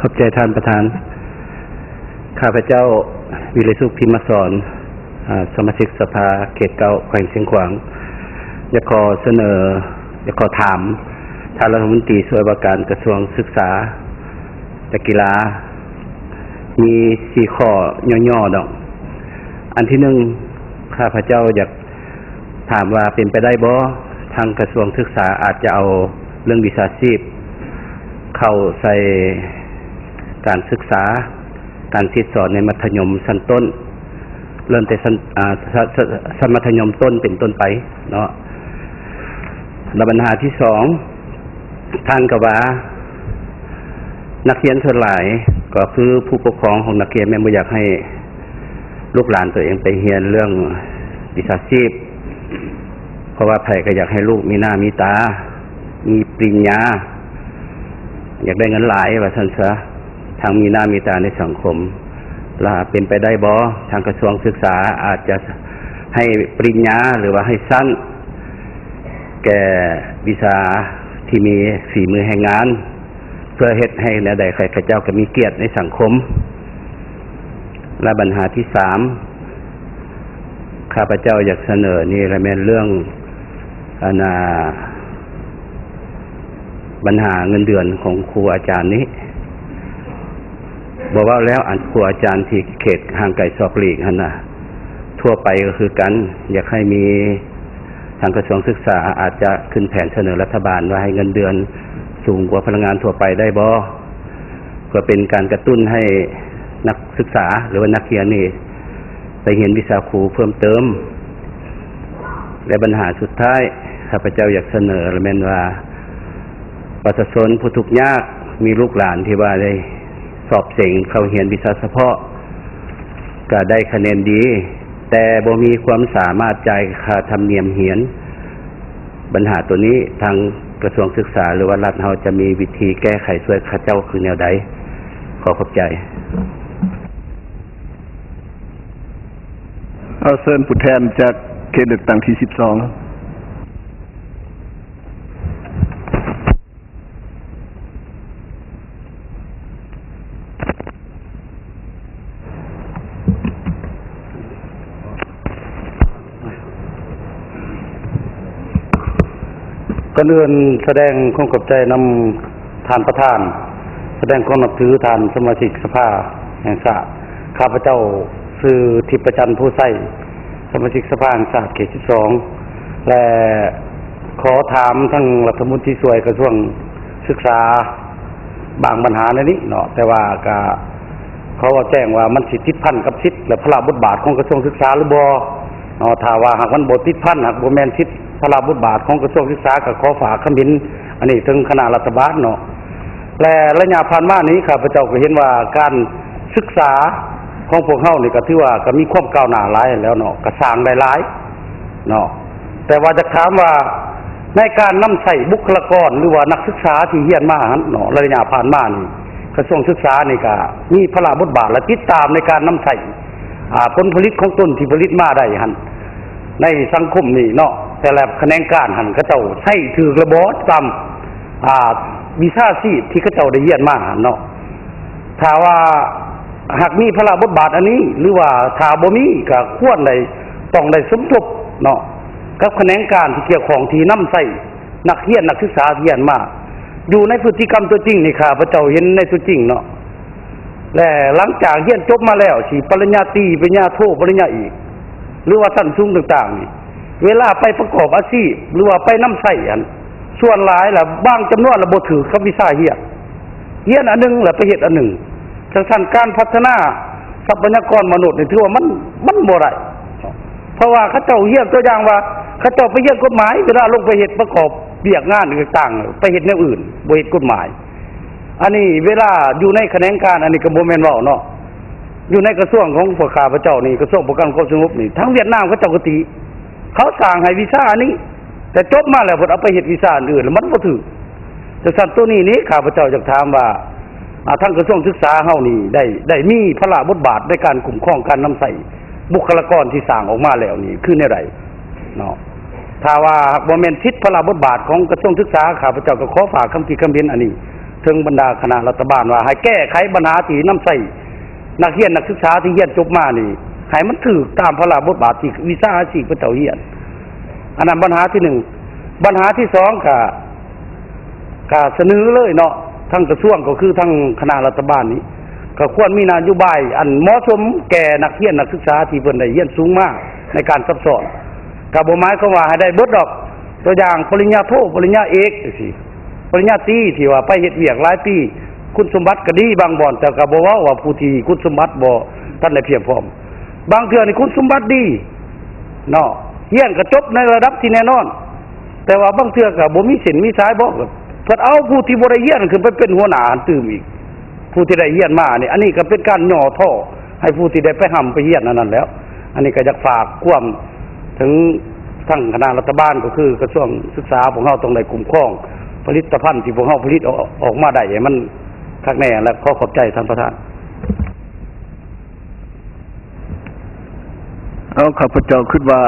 ຂອບໃຈທ່ານປະທານ. ຂ້າພະເຈົ້າ ວິໄລສຸກ ພິມມະສອນ ອາ ສະມາຊິກສະພາເຂດເກົ້າ ແຂວງຊຽງຂວາງ ຢາກຂໍສະເໜີ ຢາກຂໍຖາມທ່ານລັດຖະມົນຕີຊ່ວຍວ່າການກະຊວງສຶກສາ ແລະ ກິລາ ມີສີ່ຂໍ້ຫຍໍ້ໆດອກ. ອັນທີໜຶ່ງ ຂ້າພະເຈົ້າຢາກ ຖາມວ່າເປັນໄປໄດ້ບໍ່ ທາງກະຊວງສຶກສາອາດຈະເອົາເລື່ອງວິຊາຊີບເຂົ້າໃສ່ການສຶກສາ ການສິດສອນໃນມັດທະຍົມຊັ້ນຕົ້ນ ເລີ່ມແຕ່ຊັ້ນ ອາ ຊັ້ນ ຊັ້ນມັດທະຍົມຕົ້ນເປັນຕົ້ນໄປເນາະ. ແລະບັນຫາທີສອງ ທ່ານກໍວ່າ ນັກຮຽນສ່ວນຫຼາຍກໍຄືຜູ້ປົກຄອງຂອງນັກຮຽນແມ່ນບໍ່ຢາກໃຫ້ລູກຫຼານໂຕເອງໄປຮຽນເລື່ອງວິຊາຊີບ ເພາະວ່າໃຜກໍຢາກໃຫ້ລູກມີໜ້າມີຕາ ມີປະລິນຍາ ຢາກໄດ້ເງິນຫຼາຍວ່າຊັ້ນຊະ ທັງມີໜ້າມີຕາໃນສັງຄົມ. ລະເປັນໄປໄດ້ບໍ່ ທາງກະຊວງສຶກສາອາດຈະໃຫ້ປະລິນຍາ ຫຼືວ່າໃຫ້ຊັ້ນ ແກ່ວິຊາທີ່ມີຝີມືແຮງງານ ເພື່ອເຮັດໃຫ້ແນວໃດໃຄເຈົ້າກໍມີກຽດໃນສັງຄົມ. ແລະບັນຫາທີສາມ ຂ້າພະເຈົ້າຢາກສະເໜີນີ້ລະແມ່ນເລື່ອງ ອັນນ່າ ບັນຫາເງິນເດືອນຂອງຄູອາຈານນີ້ ບໍ່ເວົ້າແລ້ວ ອັນຄູອາຈານທີ່ເຂດຫ່າງໄກສອກຫຼີກຫັ້ນນະ ທົ່ວໄປກໍຄືກັນ ຢາກໃຫ້ມີ ທາງກະຊວງສຶກສາອາດຈະຂຶ້ນແຜນສະເໜີລັດຖະບານວ່າໃຫ້ເງິນເດືອນສູງກວ່າພະນັກງານທົ່ວໄປໄດ້ບໍ່ ເພື່ອເປັນການກະຕຸ້ນໃຫ້ນັກສຶກສາ ຫຼືວ່ານັກຮຽນນີ້ໄປຮຽນວິຊາຄູເພີ່ມເຕີມ. ແລະບັນຫາສຸດທ້າຍ ຂ້າພະເຈົ້າຢາກສະເໜີລະແມ່ນວ່າ ປະຊາຊົນຜູ້ທຸກຍາກ ມີລູກຫຼານທີ່ວ່າໄດ້ສອບເສັງເຂົ້າຮຽນວິຊາສະເພາະ ກະໄດ້ຄະແນນດີ ແຕ່ບໍ່ມີຄວາມສາມາດຈ່າຍຄ່າທຳນຽມຮຽນ. ບັນຫາໂຕນີ້ ທາງກະຊວງສຶກສາ ຫຼືວ່າລັດເຮົາຈະມີວິທີແກ້ໄຂຊ່ວຍເຂົາເຈົ້າຄືແນວໃດ? ຂໍຂອບໃຈ. ເອົາ ເຊີນຜູ້ແທນຈາກເຂດເລືອກຕັ້ງທີສິບສອງ. ກ່ອນອື່ນສະແດງຄວາມຂອບໃຈນຳທ່ານປະທານ, ສະແດງຄວາມນັບຖືທ່ານສະມາຊິກສະພາແຫ່ງຊາດ. ຂ້າພະເຈົ້າຊື່ທິບປະຈັນ ໂພໄຊ, ສະມາຊິກສະພາແຫ່ງຊາດເຂດສິບສອງ ແລະ ຂໍຖາມທາງລັດຖະມົນຕີຊ່ວຍກະຊວງສຶກສາບາງບັນຫາໃນນີ້ເນາະ, ແຕ່ວ່າກະຂໍເວົ້າແຈ້ງວ່າມັນຊິຕິດພັນກັບສິດ ແລະ ພາລະບົດບາດຂອງກະຊວງສຶກສາຫຼືບໍ່ເນາະ. ຖ້າວ່າຫາກມັນບໍ່ຕິດພັນ, ຫາກບໍ່ແມ່ນສິດ ພາລະບົດບາດຂອງກະຊວງສຶກສາ, ກະຂໍຝາກຄຳເຫັນອັນນີ້ເຖິງຄະນະລັດຖະບານເນາະ. ແລະ ໄລຍະຜ່ານມານີ້ ຂ້າພະເຈົ້າກໍເຫັນວ່າການສຶກສາຂອງພວກເຮົານີ້ ກໍຖືວ່າກໍມີຄວາມກ້າວໜ້າຫຼາຍແລ້ວເນາະ, ກໍສ້າງໄດ້ຫຼາຍເນາະ, ແຕ່ວ່າຈະຖາມວ່າໃນການນຳໃຊ້ບຸກຄະລາກອນ ຫຼືວ່ານັກສຶກສາທີ່ຮຽນມາຫັ້ນເນາະ, ໄລຍະຜ່ານມານີ້ ກະຊວງສຶກສານີ້ກໍມີພາລະບົດບາດ ແລະ ຕິດຕາມໃນການນຳໃຊ້ ອາ ຜົນຜະລິດຂອງຕົນທີ່ຜະລິດມາໄດ້ຫັ້ນ ໃນສັງຄົມນີ້ເນາະ, ແຕ່ລະຂະແໜງການຫັ້ນ ເຂົາເຈົ້າໃຊ້ຖືກລະບໍ່ຕາມ ອາ ວິຊາຊີບທີ່ເຂົາເຈົ້າໄດ້ຮຽນມາຫັ້ນເນາະ. ຖ້າວ່າຫາກມີພາລະບົດບາດອັນນີ້ ຫຼືວ່າຖ້າບໍ່ມີ ກໍຄວນໄດ້ ຕ້ອງໄດ້ສົມທົບເນາະ ກັບຂະແໜງການທີ່ກ່ຽວຂ້ອງ ທີ່ນຳໃຊ້ນັກຮຽນ ນັກສຶກສາທີ່ຮຽນມາ ຢູ່ໃນພຶດຕິກຳຕົວຈິງນີ້ ຂ້າພະເຈົ້າເຫັນໃນຕົວຈິງເນາະ. ແລະ ຫຼັງຈາກຮຽນຈົບມາແລ້ວ ຊິປະລິນຍາຕີ ປະລິນຍາໂທ ປະລິນຍາເອກ ຫຼືວ່າຊັ້ນສູງຕ່າງໆນີ້ ເວລາໄປປະກອບອາຊີບ ຫຼືວ່າໄປນຳໃຊ້ຫັ້ນ ສ່ວນຫຼາຍລະບາງຈຳນວນລະບໍ່ຖືກກັບວິຊາຮຽນ, ຮຽນອັນໜຶ່ງລະໄປເຮັດອັນໜຶ່ງ. ຈັ່ງຊັ້ນ ການພັດທະນາຊັບພະຍາກອນມະນຸດນີ້ ຖືວ່າມັນ ມັນບໍ່ໄດ້ ເພາະວ່າເຂົາເຈົ້າຮຽນ ຕົວຢ່າງວ່າ ເຂົາເຈົ້າໄປຮຽນກົດໝາຍ ເວລາລົງໄປເຮັດປະກອບວຽກງານຕ່າງໆ ໄປເຮັດແນວອື່ນ ບໍ່ເຮັດກົດໝາຍ. ອັນນີ້ເວລາຢູ່ໃນຂະແໜງການ ອັນນີ້ກໍບໍ່ແມ່ນເວົ້າເນາະ, ຢູ່ໃນກະຊວງຂອງພວກຂ້າພະເຈົ້ານີ້ ກະຊວງປ້ອງກັນຄວາມສະຫງົບນີ້ ທາງຫວຽດນາມເຂົາເຈົ້າກໍຕິ ເຂົາສ້າງໃຫ້ວິຊາອັນນີ້ ແຕ່ຈົບມາແລ້ວເພິ່ນເອົາໄປເຮັດວິຊາອັນອື່ນ ແລ້ວມັນບໍ່ຖືກ. ຈັ່ງຊັ້ນ ໂຕນີ້ນີ້ ຂ້າພະເຈົ້າຢາກຖາມວ່າ ອາ ທາງກະຊວງສຶກສາເຮົານີ້ ໄດ້ ໄດ້ມີພາລະບົດບາດໃນການຄຸ້ມຄອງການນຳໃຊ້ບຸກຄະລາກອນທີ່ສ້າງອອກມາແລ້ວນີ້ ຄືແນວໃດເນາະ? ຖ້າວ່າຫາກບໍ່ແມ່ນສິດພາລະບົດບາດຂອງກະຊວງສຶກສາ ຂ້າພະເຈົ້າກໍຂໍຝາກຄຳຄິດຄຳເຫັນອັນນີ້ ເຖິງບັນດາຄະນະລັດຖະບານວ່າໃຫ້ແກ້ໄຂບັນຫາທີ່ນຳໃຊ້ນັກຮຽນນັກສຶກສາທີ່ຮຽນຈົບມານີ້ ໃຫ້ມັນຖືກຕາມພາລະບົດບາດທີ່ວິຊາອາຊີບເຂົາເຈົ້າຮຽນ. ອັນນັ້ນບັນຫາທີໜຶ່ງ. ບັນຫາທີສອງ ກະ ກະສະເໜີເລີຍເນາະ ທາງກະຊວງ ກໍຄືທາງຄະນະລັດຖະບານນີ້ ກໍຄວນມີນະໂຍບາຍອັນເໝາະສົມແກ່ນັກຮຽນນັກສຶກສາທີ່ເພິ່ນໄດ້ຮຽນສູງມາໃນການສຳສອນ. ກໍບໍ່ໝາຍຄວາມວ່າໃຫ້ໄດ້ເບິດດອກ ຕົວຢ່າງປະລິນຍາໂທ ປະລິນຍາເອກຈັ່ງຊີ້ ປະລິນຍາຕີ ທີ່ວ່າໄປເຮັດວຽກຫຼາຍປີ ຄຸນສົມບັດກໍດີບາງບ່ອນ ແຕ່ກໍບໍ່ເວົ້າວ່າຜູ້ທີ່ຄຸນສົມບັດບໍ່ທັນໄດ້ພຽງພ້ອມ. ບາງເທື່ອນີ້ຄຸນສົມບັດດີເນາະ ຮຽນກໍຈົບໃນລະດັບທີ່ແນ່ນອນ ແຕ່ວ່າບາງເທື່ອກໍບໍ່ມີເສັ້ນມີສາຍບໍ ເພິ່ນເອົາຜູ້ທີ່ບໍ່ໄດ້ຮຽນຂຶ້ນໄປເປັນຫົວໜ້າຫັ້ນຕື່ມອີກ ຜູ້ທີ່ໄດ້ຮຽນມານີ້. ອັນນີ້ກໍເປັນການຫຍໍ້ທໍ້ໃຫ້ຜູ້ທີ່ໄດ້ໄປຮ່ຳໄປຮຽນອັນນັ້ນແລ້ວ. ອັນນີ້ກໍຢາກຝາກຄວາມເຖິງທາງຄະນະລັດຖະບານ ກໍຄືກະຊວງສຶກສາ ພວກເຮົາຕ້ອງໄດ້ຄຸ້ມຄອງຜະລິດຕະພັນທີ່ພວກເຮົາຜະລິດອອກ ອອກມາໄດ້ໃຫ້ມັນຄັກແນ່ ແລະ ຂໍຂອບໃຈທ່ານປະທານ. ເອົາ ຂ້າພະເຈົ້າຄິດວ່າ